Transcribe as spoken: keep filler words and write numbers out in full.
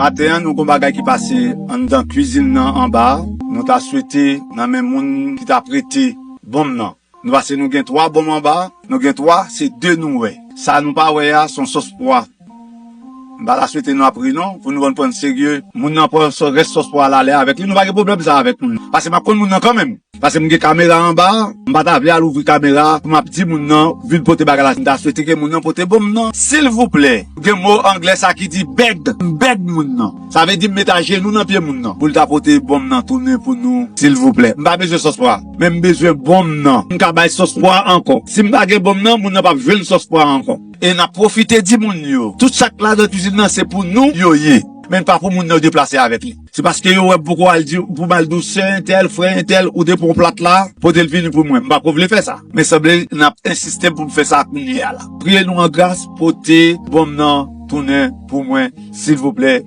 Maten an, nou gon bagay ki pase anndan kwizin nan anba a. Nou ta swete nan men moun ki ta prete bonm nan. Nou pase nou gen twa bonm anba, nou gen twa, se de nou wè. Sa nou pa wè a, se yon sòs pwa. M pa ta swete nou ap ri non, pou nou konn pran serye. Moun nan pran sò-, rès sòs pwa la ale avèk li, nou pa gen pwoblèm sa avèk moun nan. Paske m ap konn moun nan kanmenm. Paske m gen kamera anba, m pa ta vle al ouvri kamera pou m ap di moun nan vin pote bagay la. M ta swete ke moun nan pote bonm nan. Silvouplè, gen mo anglè sa ki di beg, m beg moun nan. Sa vle di m met ajenou nan pye moun nan pou l ta pote bonm nan tounen pou nou, silvouplè. M pa bezwen sòs pwa, men m bezwen bonm nan. M ka bay sòs pwa ankò. Si m pa gen bonm nan, moun nan p ap jwenn sòs pwa ankò. E n ap pwofite di moun yo, tout sa k ladan kwizin nan se pou nou yo ye. Men pa pou moun nan yo deplase avèk li. Se paske yo wè m poko al di pou m al di w sè entèl, frè entèl, ou te pran plat la, pote l vini pou mwen. M pa ko vle fè sa. Men sanble n ap ensiste pou m fè sa kounye a la. Priye nou an gras, pote bonm nan tounen pou mwen, silvouplè.